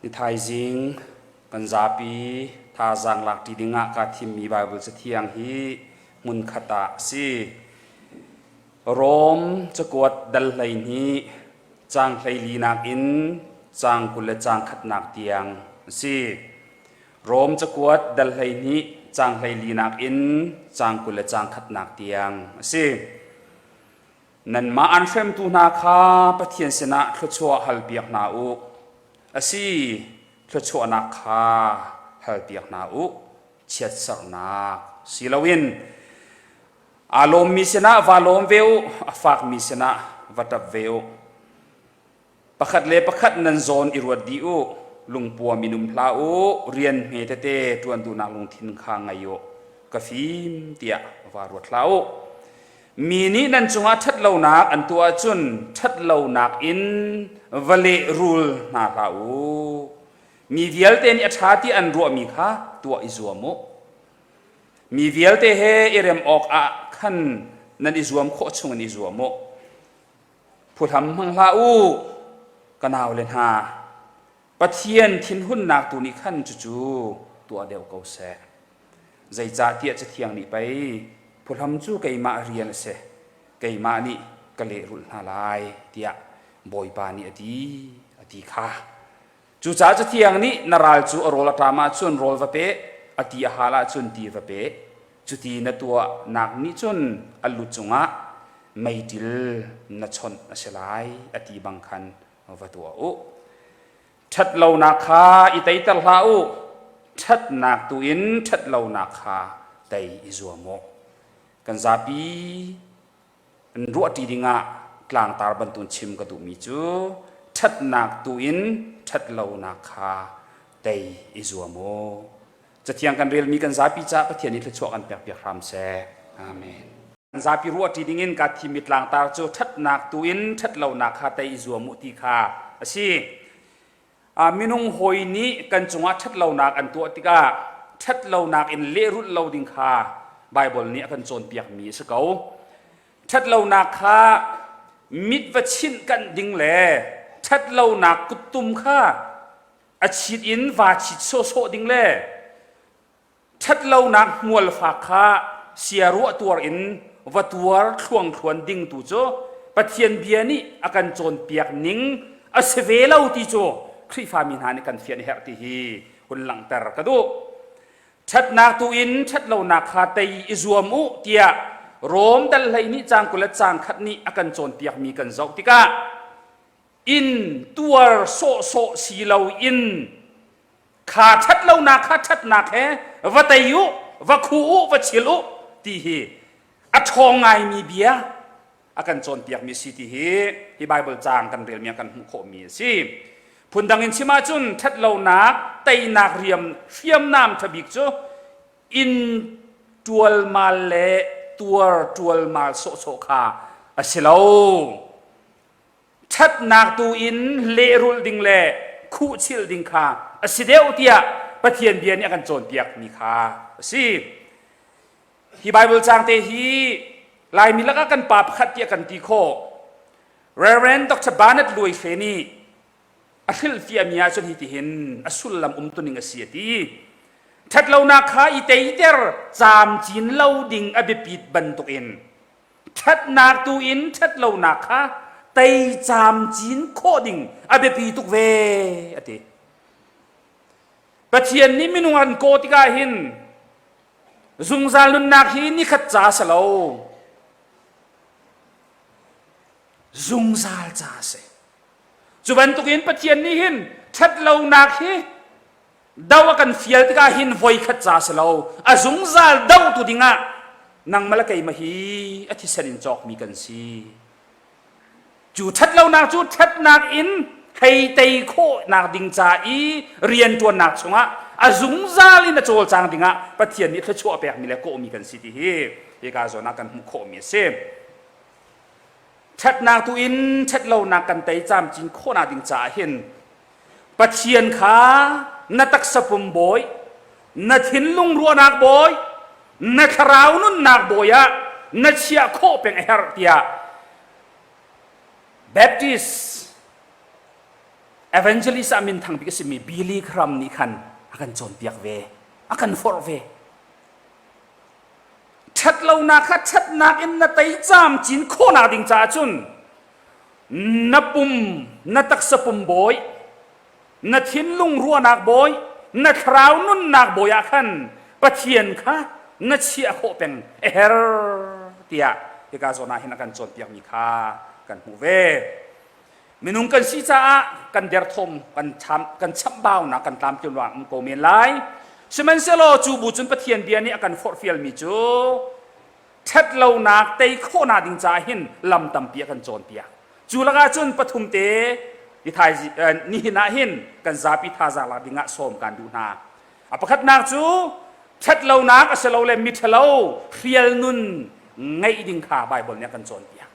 Ni thaizing kan zapi thazaang lakṭi dingah kaa thimmi Baibal Cathiang hi hmunkhat ah a si. Rom cakuat dal 12 caang 14 in caang 20 le caang khatnak tiang a si. Rom cakuat dal 12 caang 14 in caang 20 le caang khatnak tiang a si. Nanmah an hremtu hna kha Pathian sinah thluachuah halpiak hna u. A si, thluachuahnak kha halpiak hna u. Chiatserhnak si loin aa lawmmi sinah vaa lawm ve u, a fakmi sinah va ṭap ve u. Pakhat le pakhat nan zawn i ruat dih u, lungpuam in um hlah u, rian hme tete ṭuan duhnak lungthin kha ngei u, ka fim tiah vaa ruat hlah u. Mi nih nan cungah ṭhatlonak an tuah ahcun ṭhatlonak in va lehrul hna hlah u. Mi vialte nih a ṭha ti an ruahmi kha tuah i zuam u. Mi vialte he i rem awkah khan nan i zuam khawh chung in i zuam u. Phuhlam hmang hlah u, ka naule hna. Pathian thinhunnak tu nih khan cucu tuah deuh ko seh. Zeicahtiah Cathiang nih pei phuhlam cu keimah rian a si, keimah nih ka lehrulh hna lai, tiah Bawipa nih a ti, a ti kha. Cucaah Cathiang nih na ral cu a rawl a ṭam ahcun rawl va pe, a ti a hal ahcun ti va pe. Cuti na tuahnak nih cun a lu cungah meiṭil na chawnh a si lai, a ti bang khan va tuah u. Ṭhatlonak kha i teiter hlah u, ṭhatnak tu in ṭhatlonak kha tei i zuam u. Kan zapi in ruahṭi dingah tlangtar bantukin chim ka duhmi cu ṭhatnak tu in ṭhatlonak kha tei i zuam u. Cathiang kan relmi kan zapi caah Pathian nih thluachuah kan pekpiak hram seh. Amen. Kan zapi ruahṭi dingin kaa thimmi tlangtar cu ṭhatnak tu in ṭhatlonak kha tei i zuam u ti kha a si. Minung hawi nih kan cungah ṭhatlonak an tuah tikah ṭhatlonak in lehrulh lo ding kha Baibal nih a kan cawnpiakmi a si ko. Ṭhatlonak kha mit va chinh kanh ding le ṭhatlonak kuttum kha a chit in vaa chit sawhsawh ding le ṭhatlonak hmualfak kha siaruah tuar in va tuar thluangthluan ding tu cu Pathian bia nih a kan cawnpiak ning a si ve lo ti cu Khrihfami hna nih kan fian a herh ti hi hun langhter ka duh. Ṭhatnak tu in ṭhatlonak kha tei i zuam u tiah Rom dal 12 caang 20 le caang khat nih a kan cawnpiakmi kan zoh tikah in tuar sawhsawh si loin kha ṭhatlonak kha ṭhatnak he va tei u, va khu u, va chil u ti hi a ṭhawng ngaimi bia a kan cawnpiakmi si ti hi hi Baibal caang kan relmi ah kan hmuh khawhmi a si. Phundang in chim ahcun ṭhatlonak teinak riam hriamnam ṭhabik cu in ṭualmal le tuar ṭualmal sawhsawh kha a si lo. Ṭhatnak tu in lehrulh ding le khuhchilh ding kha a si deuh tiah Pathian bia nih a kan cawnpiakmi kha a si. Hi Baibal caang te hi Laimi lakah kan pa pakhat tiah kan ti khawh. Reverend Dr. Barnett Luai Hre nih a hrilhfiahmi ahcun hitihin a sullam umtuning a si a ti. Ṭhatlonak kha i teiter caamcin lo ding a biapit bantukin ṭhatnak tu in ṭhatlonak kha tei camcin khawh ding a biapi tuk ve a ti. Pathian nih minung an kawh tikah hin zungzal nunnak hi nikhat ca a si lo. Zungzal ca a si. Cu bantukin Pathian nih hin ṭhatlonak hi do a kan fial tikah hin voikhat ca si lo a zungzal dotu dingah nangmah le keimah hi a thisen in cawkmi kan si cu ṭhatlonak cu ṭhatnak in hei tei khawhnak ding ca i rianṭuannak chungah a zungzal in a cawlcang dingah Pathian nih thluachuah pekmi le kawhmi kan si ti hi hika zawn ah kan hmuh khawhmi a si ṭhatnak tu in ṭhatlonak kan tei camcin khawhnak ding caah hin Pathian kha na taksa pum bawi, na thinlung ruahnak bawi, na thlarau nunnak bawi ah na chiah khawh peng a herh tiah Baptist Evangelist ah minthang bik a simi Billy Graham nih khan a kan cawnpiak ve, a kan forh ve. Ṭhatlonak kha ṭhatnak in na tei camcin khawhnak ding caah cun na pum, na taksa pum bawi, na thinlung ruahnak bawi, na thlarau nunnak bawi ah khan Pathian kha na chiah khawh peng a her tiah hika zawn ah hin a kan cawnpiakmi kha kan hmuh ve. Minung kan si caah kan derthawm, kan cham, kan chamhbaunak, kan tlamtlinnak um ko men lai. Sihmanhsehlaw cu bu cun Pathian bia nih a kan forhfialmi cu ṭhatlonak tei khawhnak ding caah hin lam tampi a kan cawnpiak. Cu lakah cun pathum te nihin ah hin kan zapi thazaang lak dingah sawm kan duh hna. A pakhatnak cu ṭhatlonak a si lo le miṭhalo hrial nun ngeih ding kha Baibal nih a kan cawnpiak.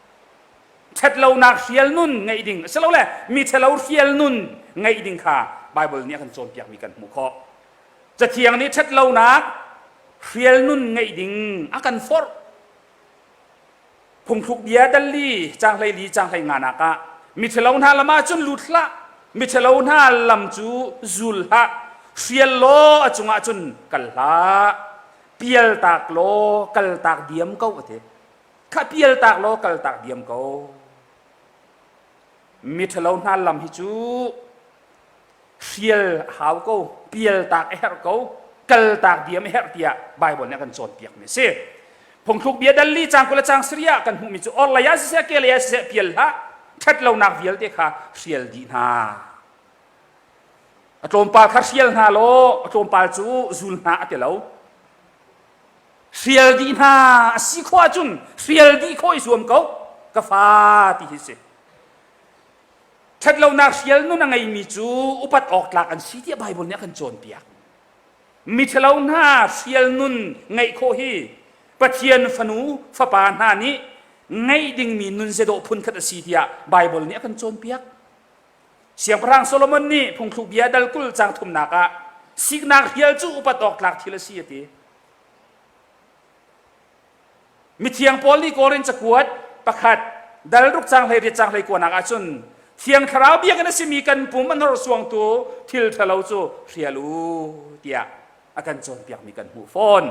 Ṭhatlonak hrial nun ngeih ding asilole mi ṭhalo hrial nun ngeih ding kha Baibal nih a kan cawnpiakmi kan hmuh khawh. Cathiang nih ṭhatlonak hrial nun ngeih ding a kan forh. Phungthluk bia dal li caang 14 caang 15 nak ah miṭhalo hna lam ah cun lut hlah, miṭhalo hna lam cu zul hlah, hrial law a cungah cun kal hlah, pial tak law kal tak diam ko a ti. Kha pial tak law kal tak diam ko. Miṭhalo hna lam hi cu hrial a hau ko, pial tak a herh ko, kal tak diam a herh tiah Baibal nih a kan cawnpiakmi a si. Phungthluk bia dal li caang 20 le caang sarih ah kan hmuhmi cu orhlei ah siseh kehlei ah siseh pial hlah, ṭhatlonak vialte kha hrial dih hna. A tlawmpal kha hrial hna law a tlawmpal cu zul hna a ti lo. Hrial dih hna a si khawh ahcun hrial dih khawh i zuam ko ka fa ti hi si. Ṭhatlonak hrial nun a ngeimi cu upat awk tlak an si tiah Baibal nih a kan cawnpiak. Miṭhalo hna hrial nun ngeih khawh hi Pathian fanu fapa hna nih ngeih dingmi nun zedawh phunkhat a si tiah Baibal nih a kan cawnpiak. Siangpahrang Solomon nih phungthluk bia dal 20 caang thumnak ah siknak hrial cu upat awk tlak thil a si a ti. Mithiang Paul nih Korin cakuat pakhat dal ruk caang 18 caang 19 nak ahcun Thiang Thlarau biakinn a simi kan pum a hnorsuangtu thil ṭhalo cu hrial u tiah a kan cawnpiakmi kan hmuh fawn.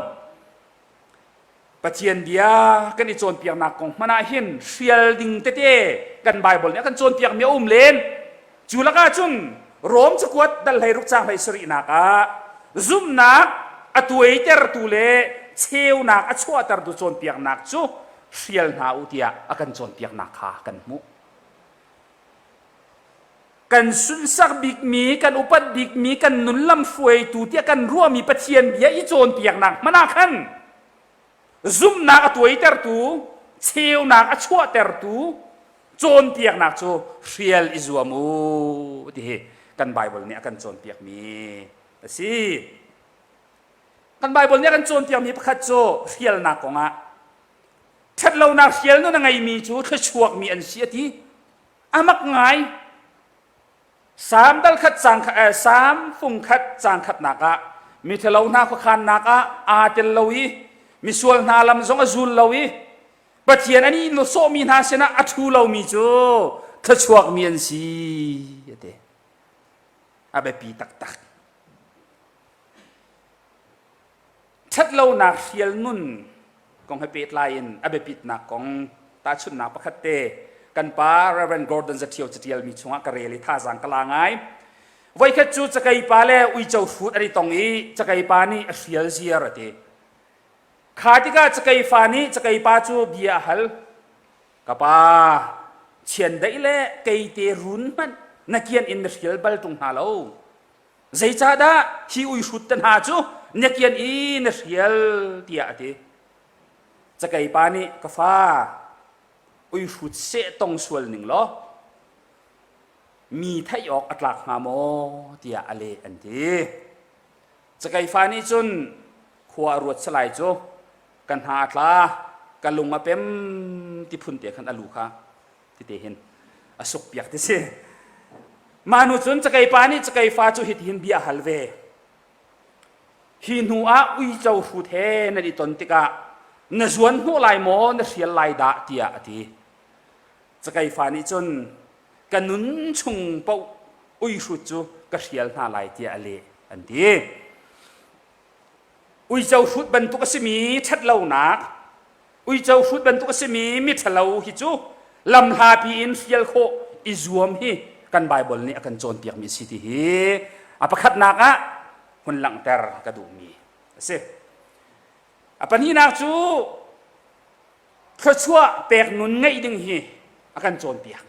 Pathian bia kan i cawnpiaknak kong hmanh ah hin hrial ding tete kan Baibal nih a kan cawnpiakmi a um len. Cu lakah cun Rom cakuat dal 16 caang 17 nak ah zumhnak a tuaitertu le cheunak a chuahtertu cawnpiaknak cu hrial hna u tiah a kan cawnpiaknak kha kan hmuh. Kan sunsak bikmi, kan upat bikmi, kan nun lam hruaitu tiah kan ruahmi Pathian bia i cawnpiaknak hmanh ah khan zumhnak a tuaitertu, cheunak a chuahtertu cawnpiaknak cu hrial i zuam u ti hi kan Baibal nih a kan cawnpiakmi a si. Kan Baibal nih a kan cawnpiakmi pakhat cu hrialnak kongah ṭhatlonak hrial nun a ngeimi cu thluachuakmi an si a ti. A mak ngai. Salm dal khat caang Salm fung khat caang khatnak ah miṭhalo hna khuakhannak ah aa tel lo i misual hna lam zong a zul lo i Pathian an i sawhmi hna sinah a ṭhu lomi cu thluachuakmi an si a ti. A biapi taktak. Ṭhatlonak hrial nun kong he pehtlai in a biapitnak kong tahchunhnak pakhat te kan pa Reverend Gordon Zaṭhio caṭialmi chungah ka rel i thazaang ka la ngai. Voikhat cu cakei pa le uico hrut an i tong i cakei pa nih a hrial ziar a ti. Kha tikah cakei fa nih cakei pa cu bia a hal. Ka pa, chiandeih le keite run hmanh na kian in na hrial bal ṭung hna lo. Zeicahdah hi uihrut te hna cu na kian i na hrial tiah a ti. Cakei pa nih ka fa uihrut seh tong sual ning law mi theih awk a tlak hnga maw tiah a leh an ti. Cakei fa nih cun khua a ruat salai cu ka hna a tla ka lung a pem ti phun te khan a lu kha tite hin a suk piak ti si. Mah hnu cun cakei pa nih cakei fa cu hitihin bia a hal ve. Hi hnu ah uico hrut he nan i ton tikah na zuan hnawh lai maw na hrial lai dah tiah a ti. Cakei fa nih cun ka nun chung paoh Uihrut cu ka hrial hna lai tiah a leh an ti. Uico hrut bantuk a simi ṭhatlonak, uico hrut bantuk a simi miṭhalo hi cu lamhlapi in hrial khawh i zuam hi kan Baibal nih a kan cawnpiakmi a si ti hi a pakhatnak ah hun langhter ka duhmi a si. A pahnihnak cu thluachuah pek nun ngeih ding hi a kan cawnpiak.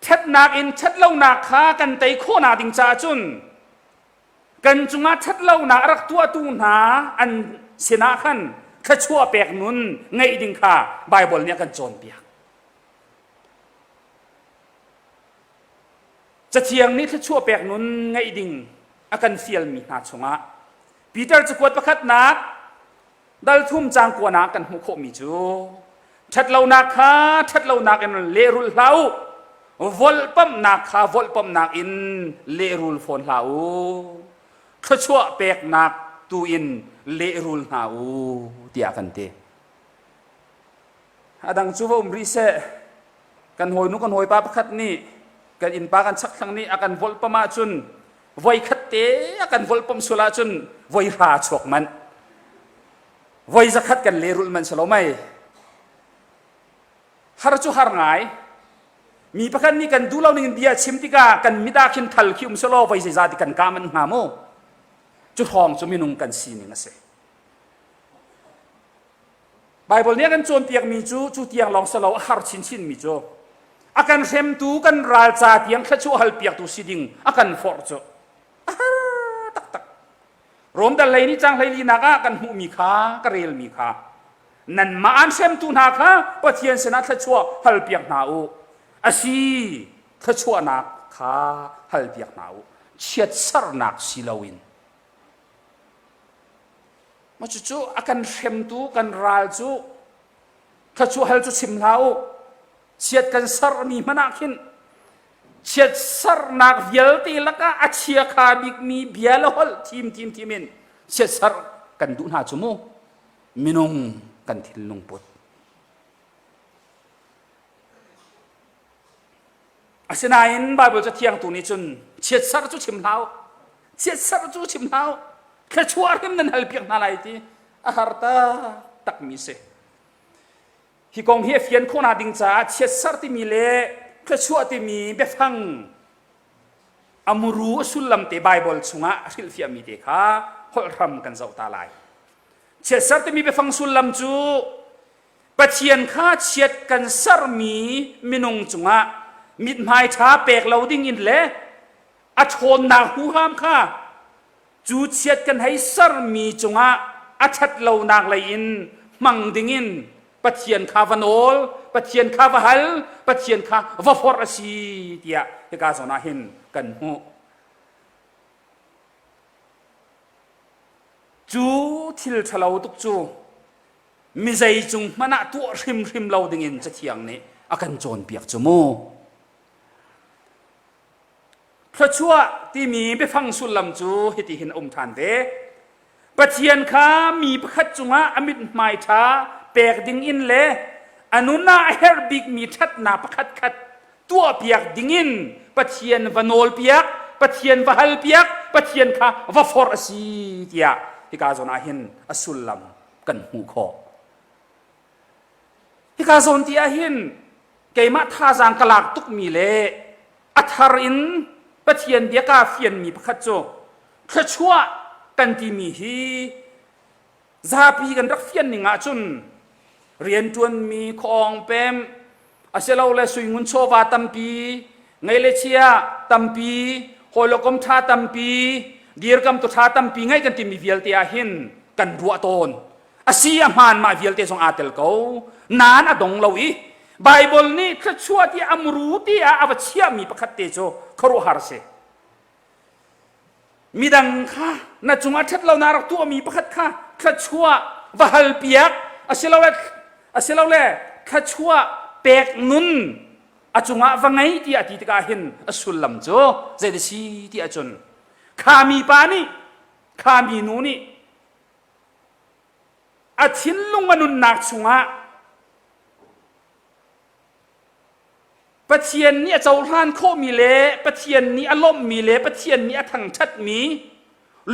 Ṭhatnak in ṭhatlonak kha kan tei khawhnak ding caah cun kan cungah ṭhatlonak a rak tuahtu hna an sinah khan thluachuah pek nun ngeih ding kha Baibal nih a kan cawnpiak. Cathiang nih thluachuah pek nun ngeih ding a kan fialmi hna chungah Peter cakuat pakhatnak Dal thum cang kuan ah kan hmuh khawhmi cu ṭhatlonak kha ṭhatlonak in lehrul hlah u, volhpamhnak kha volhpamhnak in lehrul fawn hlah u, thluachuah peknak tu in lehrul hna u tiah kan ti. A dang cu va um rih seh, kan hawinu kan hawipa pakhat nih kan innpa kan chakthlang nih a kan volhpamh ahcun voi khat te a kan volpom sual ahcun voi hra chuak manh voi zakhat kan lehrulh manh salo mei har cu har ngai mi pakhat nih kan duh lo ning in bia chim tikah kan mit ah khin thal khi um selaw voi zeizah ti kan ka manh hnga mu cu hrawng cu minung kan sining a si Baibal nih a kan cawnpiakmi cu cu tiang lawng si lo a har chinchinmi cu a kan hremtu kan ral ca tiang thluachuah halpiaktu si ding a kan forh cu a har taktak. Rom dal lei nih cang hleilinak ah kan hmuhmi kha ka relmi kha nanmah an hremtu hna kha Pathian sinah thluachuah halpiak hna u. Asi thluachuahnak kha halpiak hna u. Chiatsernak si loin Mah cucu a kan hremtu kan ral cu thluachuah hal cu chim hlah u. Chiat kan sermi hmanh ah khin chiat sernak vialte lakah a chiakha bikmi bia le holh thim thim thim in chiat ser kan duh hna cu mu minung kan thinlung put. Asinain Baibal Cathiang tu nih cun chiatser cu chim hlah u. Chiatser cu chim hlah u. Thluachuah hrim nan halpiak hna lai ti a har taktakmi si. Hi kong hi a fian khawhnak ding caah chiatser timi le thluachuah timi biafang a muru a sullam te Baibal chungah a hrilhfiahmi te kha holh hram kan zoh ta lai. Chiatser timi biafang sullam cu Pathian kha chiat kan sermi minung cungah mithmai ṭha pek lo dingin le a ṭhawnnak huham kha cu chiat kan hei sermi cungah a ṭhat lonak lei in hmang dingin Pathian kha va nawl, Pathian kha va hal, Pathian kha va forh a si tiah hika zawn ah hin kan hmuh. Cu thil ṭhalo tuk cu mi zei cung hmanh ah tuah hrimhrim lo dingin Cathiang nih a kan cawnpiak cu mu. Thluachuah timi biafang sullam cu hitihin a um ṭhan ve. Pathian kha mi pakhat cungah a mithmai ṭha pek dingin le a nun ah a herh bikmi ṭhatnak pakhatkhat tuahpiak dingin Pathian va nawlpiak, Pathian va halpiak, Pathian kha va forh a si tiah hika zawn ah hin a sullam kan hmuh khawh. Hika zawn ti ah hin keimah thazaang ka lak tukmi le a thar in Pathian bia kaa fianmi pakhat cu thluachuah kan timi hi zapi kan rak fian ning ahcun rianṭuanmi khuaawng pem asilole suingun chawva tampi ngei le chia tampi hawilokom ṭha tampi dirkamtu ṭha tampi ngei kan timi vialte ah hin kan ruah tawn asi a hmaan mah vialte zong aa tel ko nain a dong lo i Baibal nih thluachuah ti amru ti ah a va chiahmi pakhat te cu khuaruahhar si Midang kha na cungah ṭhatlonak rak tuahmi pakhat kha thluachuah va halpiak asilole asilole thluachuah pek nun a cungah va ngei tiah ti tikah hin a sullam cu zei da si ti ahcun kha mi pa nih kha mi nu nih a thinlung a nunnak chungah. Pathian nih a cohlan khawhmi le Pathian nih a lawmhmi le Pathian nih a thangṭhatmi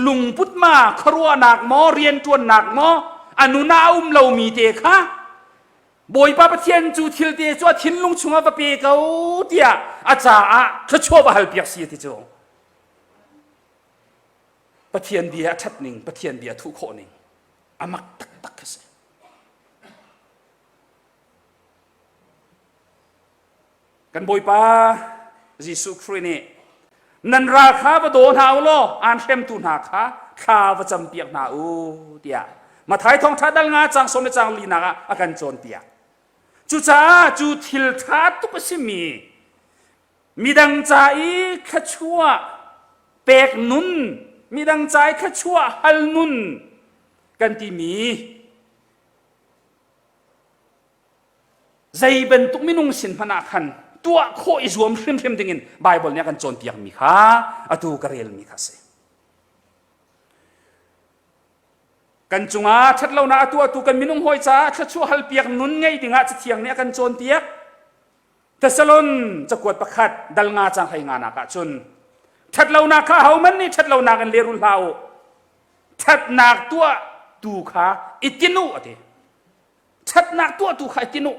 lungput ma khuaruahnak maw rianṭuannak maw a nun ah a um lomi te kha Bawipa Pathian cu thil te cu a thinlung chungah va pe ko tiah a caah thluachuah va halpiak si ti cu Pathian bia a ṭhat ning Pathian bia a thuh khawh ning a mak taktak a si. Kan Bawipa Jesuh Khrih nih nan ral kha va daw hna u law aan hremtu hna kha thla va campiak hna u tiah Mathai thawngṭha dal nga cang sawm le cang linak ah a kan cawnpiak. Cucaah cu thil ṭha tuk a simi midang ca i thluachuah pek nun, midang ca i thluachuah hal nun kan timi Zei bantuk minung sin hmanh ah khan tuah khawh i zuam hrimhrim dingin Baibal nih a kan cawnpiakmi kha atu ka relmi kha a si. Kan cungah ṭhatlonak a tuahtu kan minung hawi caah thluachuah halpiak nun ngei dingah Cathiang nih a kan cawnpiak. Thessalon cakuat pakhat dal nga cang hlei nga nak ah cun ṭhatlonak kha ahohmanh nih ṭhatlonak in lehrul hlah u. Ṭhatnak tuah tu kha i tin u a ti. Ṭhatnak tuahtu kha i tin u.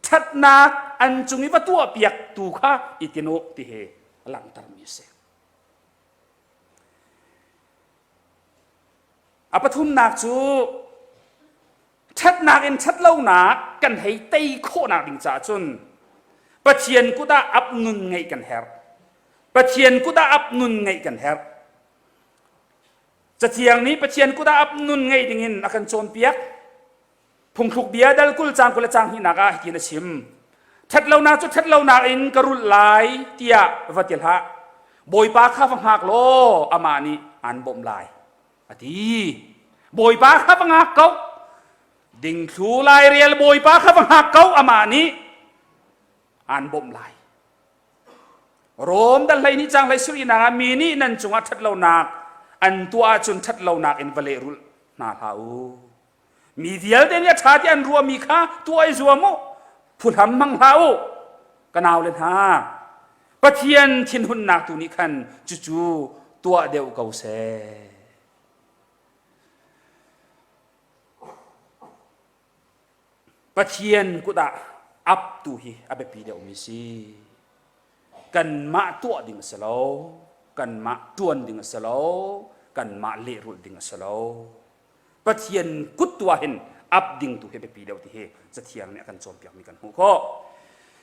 Ṭhatnak an cung i va tuahpiak tu kha i tin u ti hi a langhtermi a si. A pathumnak cu ṭhatnak in ṭhatlonak kan hei tei khawhnak ding caah cun Pathian kut ah ap nun ngeih kan herh. Pathian kut ah ap nun ngeih kan herh. Cathiang nih Pathian kut ah ap nun ngei dingin a kan cawnpiak. Phungthluk bia dal 20 caang 20 le caang hnihnak ah hitin a chim. Ṭhatlonak cu ṭhatlonak in ka rulh lai tiah va ti hlah. Bawipa kha va hngak law amah nih aan bawmh lai a ti. Bawipa kha va ngak ko. Dingthlu lairel Bawipa kha va hngak ko amah nih aan bawmh lai. Rom dal hlei nih cang hlei surinak ah mi nih nan cungah ṭhatlonak an tuah ahcun ṭhatlonak in va lehrulh hna hlah u. Mi vialte nih a ṭha ti an ruahmi kha tuah i zuam u. Phuhlam hmang hlah u. Ka naule hna, Pathian thinhunnak tu nih khan cucu tuah deuh ko seh. Pathian kut ah ap tu hi a biapi deuhmi si. Kanmah tuah ding a si lo, kanmah ṭuan ding a si lo, kanmah lehrulh ding a si lo. Pathian kut tu ah hin ap ding tu hi biapi deuh ti hi Cathiang nih a kan cawnpiakmi kan hmuh khawh.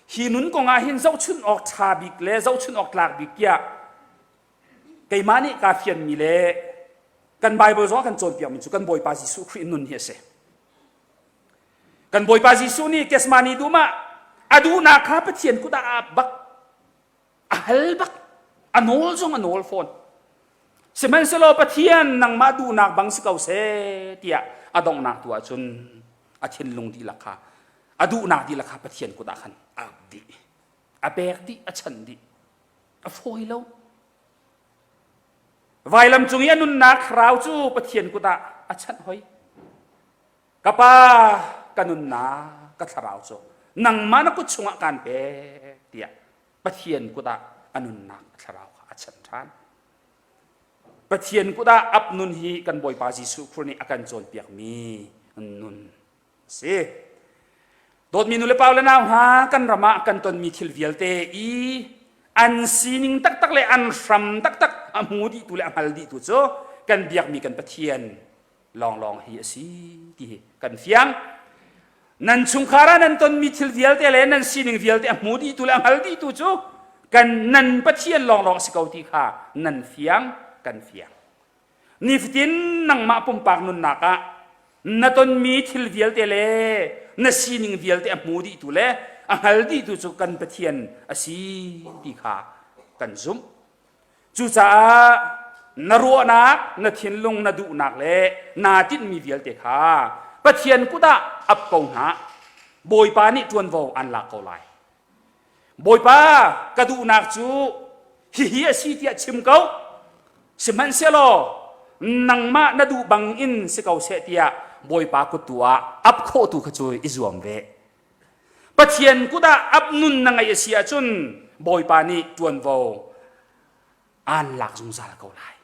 Hi nun kong ah hin zohchunh awk ṭha bik le zohchunh awk tlak bik tiah keimah nih kaa fianmi le kan Baibal zong a kan cawnpiakmi cu kan Bawipa Jesuh Khrih nun hi a si. Kan Bawipa Jesuh nih Gethsemane dum ah a duhnak kha Pathian kut ah a ap bak, a hal bak, a nawl zong a nawl fawn. Sihmanhsehlaw Pathian nangmah duhnak bang si ko seh tiah a donghnak tu ahcun a thinlung dihlak kha a duhnak dihlak kha Pathian kut ah khan a ap dih. A pek dih, a chanh dih. A fawi lo. Vailam cung i a nunnak thlarau cu Pathian kut ah a chanh hoi. Ka pa, ka nunnak, ka thlarau cu nangmah na kut chungah kaan pek tiah Pathian kut ah a nunnak a thlarau kha a chanh ṭhan. Pathian kut ah ap nun hi kan Bawipa Jesuh Khrih nih a kan cawnpiakmi nun a si. Dawtmi nu le pa le nau hna, kan ram ah kan tonmi thil vialte i an sining taktak le an hram taktak a hmu dihtu le a hngal dihtu cu kan biakmi kan Pathian lawnglawng hi a si ti hi kan fiang. Nan chungkhar ah nan tonmi thil vialte le nan sining vialte a hmu dihtu le a hngal dihtu cu kan nan Pathian lawnglawng a si ko ti kha nan fiang kan fiang. Nifatin nangmah pumpak nunnak ah na tonmi thil vialte le na sining vialte a hmu dihtu le a hngal dihtu cu kan Pathian a si ti kha kan zumh. Cucaah na ruahnak, na thinlung, na duhnak le naa tinhmi vialte kha Pathian kut ah ap ko hna. Bawipa nih ṭuanvo aan lak ko lai. Bawipa, ka duhnak cu hihi a si tiah chim ko. Sihmanhsehlaw nangmah na duh bang in si ko seh tiah Bawipa kut tu ah ap khawh tu kha cu i zuam ve. Pathian kut ah ap nun na ngeih a si ahcun Bawipa nih ṭuanvo aan lak zungzal ko lai.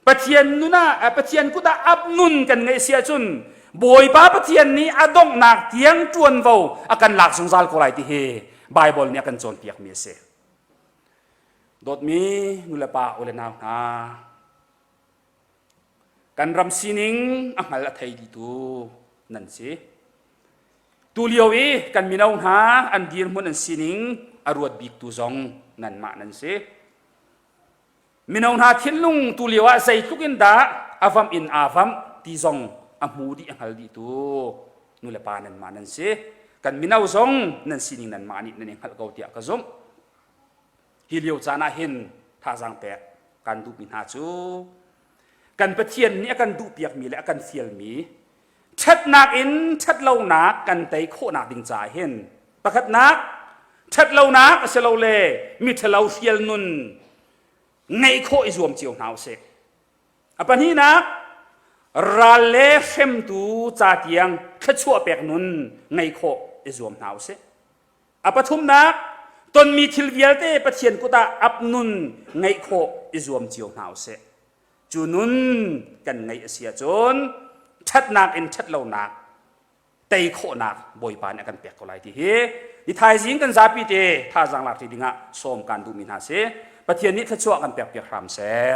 Pathian nun ah Pathian kut ah ap nun kan ngeih si ahcun Bawipa Pathian nih a donghnak tiang ṭuanvo a kan lak zungzal ko lai ti hi Baibal nih a kan cawnpiakmi a si. Dawtmi nulepa u le nau hna, kan ram sining a hngal a thei dihtu nan si. Tulio i kan mino hna an dirhmun an sining a ruat biktu zong nanmah nan si. Mino hna thinlung tulio ah zeitluk in dah a vamh in aa vamh ti zong a hmu dih a hngal dihtu nulepa nanmah nan si. Kan mino zong nan sining nanmah nih nan i hngalh ko tiah ka zumh. Hi lio caan ah hin thazaang pek kan duhmi hna cu kan Pathian nih a kan duhpiakmi le a kan fialmi ṭhatnak in ṭhatlonak kan tei khawhnak ding caah hin pakhatnak ṭhatlonak asilole miṭhalo hrial nun ngeih khawh i zuam cio hna usih. A pahnihnak ral le hremtu ca tiang thluachuah pek nun ngeih khawh i zuam hna usih. A pathumnak tonmi thil vialte Pathian kut ah ap nun ngeih khawh i zuam cio hna usih. Cu nun kan ngeih a si ahcun ṭhatnak in ṭhatlonak tei khawhnak Bawipa nih a kan pek ko lai ti hi ni thaizing kan zapi te thazaang lak ṭi dingah sawm kan duhmi hna si. Pathian nih thluachuah kan pek piak hram seh.